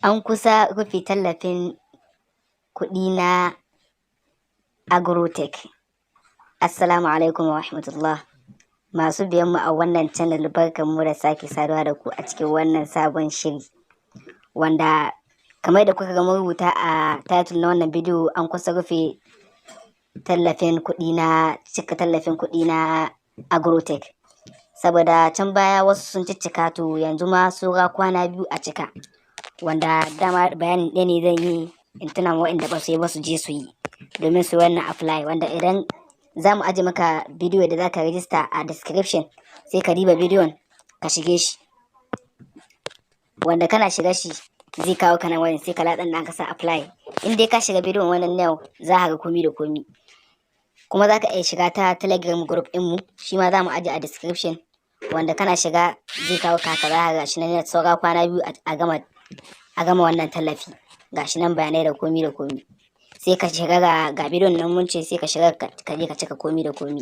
An kusa rufe tallafin kuɗi na Agrotech. Assalamu alaikum wa rahmatullah. Masu biyan mu a wannan channel, barkanmu da sake saduwa da ku a cikin wannan sabon shiri. Wanda kamar da kuka ga mun rubuta a title na wannan bidiyo, an kusa rufe tallafin kuɗi na cika tallafin kuɗi na Agrotech. Saboda can baya wasu sun ciccika, to yanzu ma saura kwana 2 a cika. Wanda dama bayanin ɗaya ne zan yi in tuna ma waɗanda ba su yi ba su je su yi domin su wannan apply, wanda idan za mu aje maka bidiyo da za ka register a description, sai ka diba bidiyon ka shige shi, wanda kana shiga shi zai kawo ka nan wurin, sai ka latsa da ka sa apply. In dai ka shiga bidiyon wannan yau, za ka ga komi da komi. Kuma za ka iya shiga ta Telegram group ɗinmu, shi ma za mu aje a description, wanda kana shiga zai kawo ka haka. Za ka ga shi nan, saura kwana 2 a gama wannan tallafi. Gashi nan bayanai da komi da komi. Sai ka shiga ga bidiyon nan mun ce, sai ka shiga ka je ka cika komi da komi,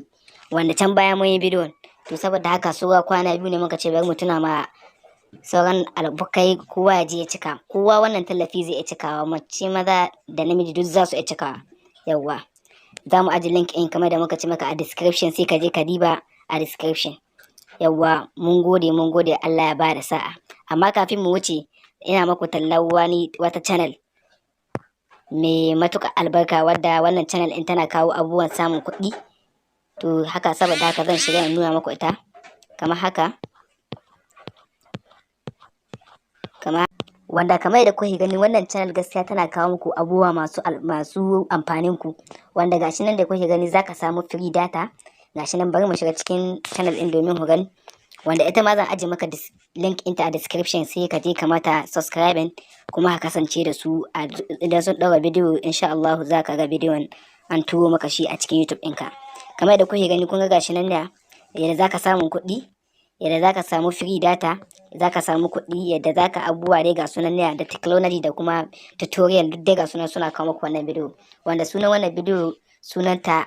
wanda can baya mun yi bidiyon. To saboda haka saura kwana 2 ne, muka ce bari mu tuna ma sauran abokai, kowa ya je ya cika. Kowa wannan tallafi zai iya cikawa, mace, maza da namiji duk za su iya cikawa. Yawwa, za mu aji link in kamar da muka ce maka a description, sai ka je ka diba a description. Yawwa, mun gode, mun gode, Allah ya bada sa'a. Amma kafin mu wuce, ina maku tallar wani wata channel mai matuƙar albarka, wadda wannan channel in tana kawo abubuwan samun kuɗi. To haka, saboda haka zan shiga in nuna maku ita kamar haka. Kamar wanda kamar yadda kuke gani, wannan channel gaskiya tana kawo muku abubuwa masu amfanin ku, wanda gashi nan da kuke gani zaka samu free data. Gashi nan, bari mu shiga cikin channel din domin ku gani, wanda ita ma zan aje maka link ɗinta a description, sai ka je ka mata subscribing kuma ka kasance da su. Idan sun ɗaura bidiyo, insha Allah za ka ga bidiyon an turo maka shi a cikin YouTube ɗinka. Kamar yadda kuke gani, kun ga gashi nan da yadda za ka samu kuɗi, yadda za ka samu free data, za ka samu kuɗi, yadda za ka abubuwa dai ga sunan ne da technology da kuma tutorial, duk dai ga sunan suna kawo maka wannan bidiyo, wanda sunan wannan bidiyo sunanta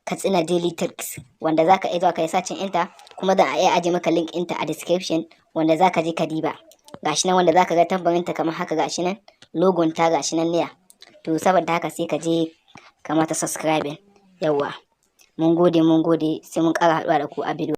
Katsina Daily Tricks, wanda za ka iya zuwa ka yi searching ɗinta, kuma za a iya aje maka link ɗinta a description, wanda za ka je ka diba. Gashi nan, wanda za ka ga tambarinta kamar haka, gashi nan logon ta, gashi nan ne. To saboda haka sai ka je ka mata subscribing. Yawwa, mun gode, mun gode, sai mun ƙara haɗuwa da ku a bidiyo.